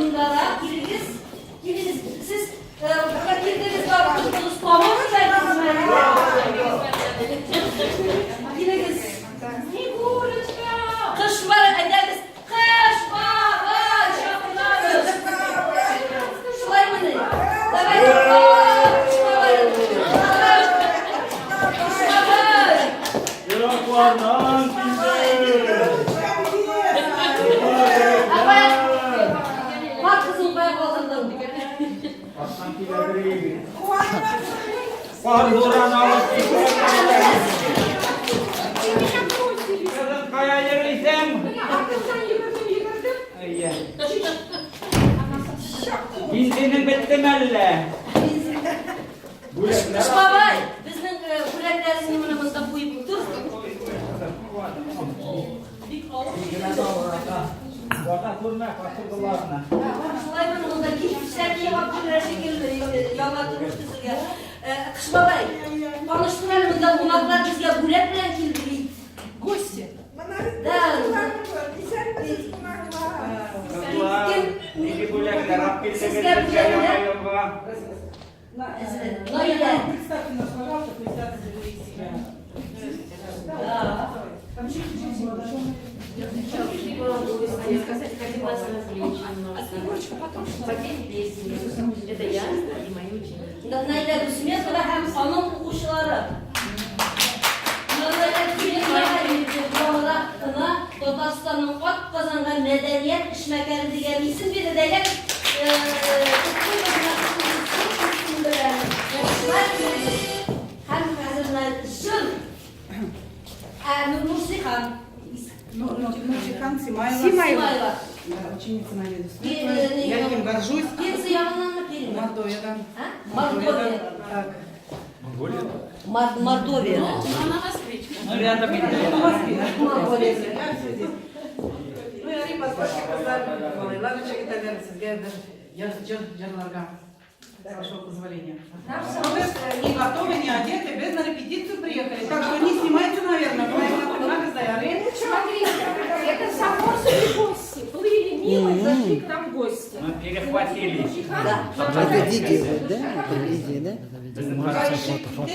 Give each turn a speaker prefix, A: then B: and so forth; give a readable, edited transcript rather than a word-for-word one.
A: мондарак килегез. Килегез. Сез килдегез барып тоттыгыз, тамак җибәрдегезме әллә? Килегез.
B: Снегурочка!
A: Кыш бар, әйдәгез. Кыш бабай чакырабыз. Шулаймыни? Давай, кыш бабай. Кыш бабай.
C: Ераклардан килде.
A: Апай, бар кызың кая калдырдың?
C: Арттан киләдер егет. Кар буран алып китә.
B: Ты меня бросили.
C: Кызым, кая йөрисең?
B: Менә артыңнан йөгердем, йөгердем.
C: Әйе. Бензинең беттеме әллә?
A: Кыш бабай, безнең бүләкләреңне менә монда куеп тор. Бик авыр.
C: Бата күрмә, катырдыларны.
A: Шулай менә монда килгән яңа шикелле яңа тормыш төзергә. Кыш бабай, таныштыр әле, монда кунаклар безгә бүләк белән килде бит.
B: Гости.
A: Да.
C: Кызлар, нинди бүләкләр алып килдегез
A: Сезгә
C: безгә яңа
A: бүләкләр.
C: елга?
A: Наилә.
D: Представьте нас, пожалуйста, представьте себя.
A: Да.
E: Гости. Хотим вас развлечь немножко.
B: А Снегурочка потом что?
E: Попеть песни. Это я и мои ученики.
A: Наилә Дусметова һәм аның укучылары. Наилә Дусметова яңарак кына Татарстанның атказанган мәдәният эшмәкәре дигән исем бирде. Әйдәгез, котлыйбыз менә шул исем белән. Һәм хәзер менә җыр. Нурсихан.
D: Нурсихан Симаева.
A: Симаева.
D: Да, ученица Наиля Дусметовой. Я им горжусь.
A: Пенза ягыннанмы, Пермь?
D: Мордовиядан.
A: А? Мордовия.
D: Так.
A: Мордовия.
B: Ну, она москвичка.
C: Ну, рядом
D: Ну, в Москве.
A: Мордовия.
D: Я все здесь. Ну, я позвольте, кызлар, малайлар, егетләр, сезгә бер җыр җырларга. С вашего позволения. Ну, вы не готовы, не одеты, без на репетицию приехали. Так что не снимайте, наверное.
B: Смотрите, это заморские гости. Плыли мимо и зашли к нам в гости.
C: Ну, перехватили.
A: Да.
F: Это видео, да? Это видео, да?
C: Безнең
D: Фото, фото.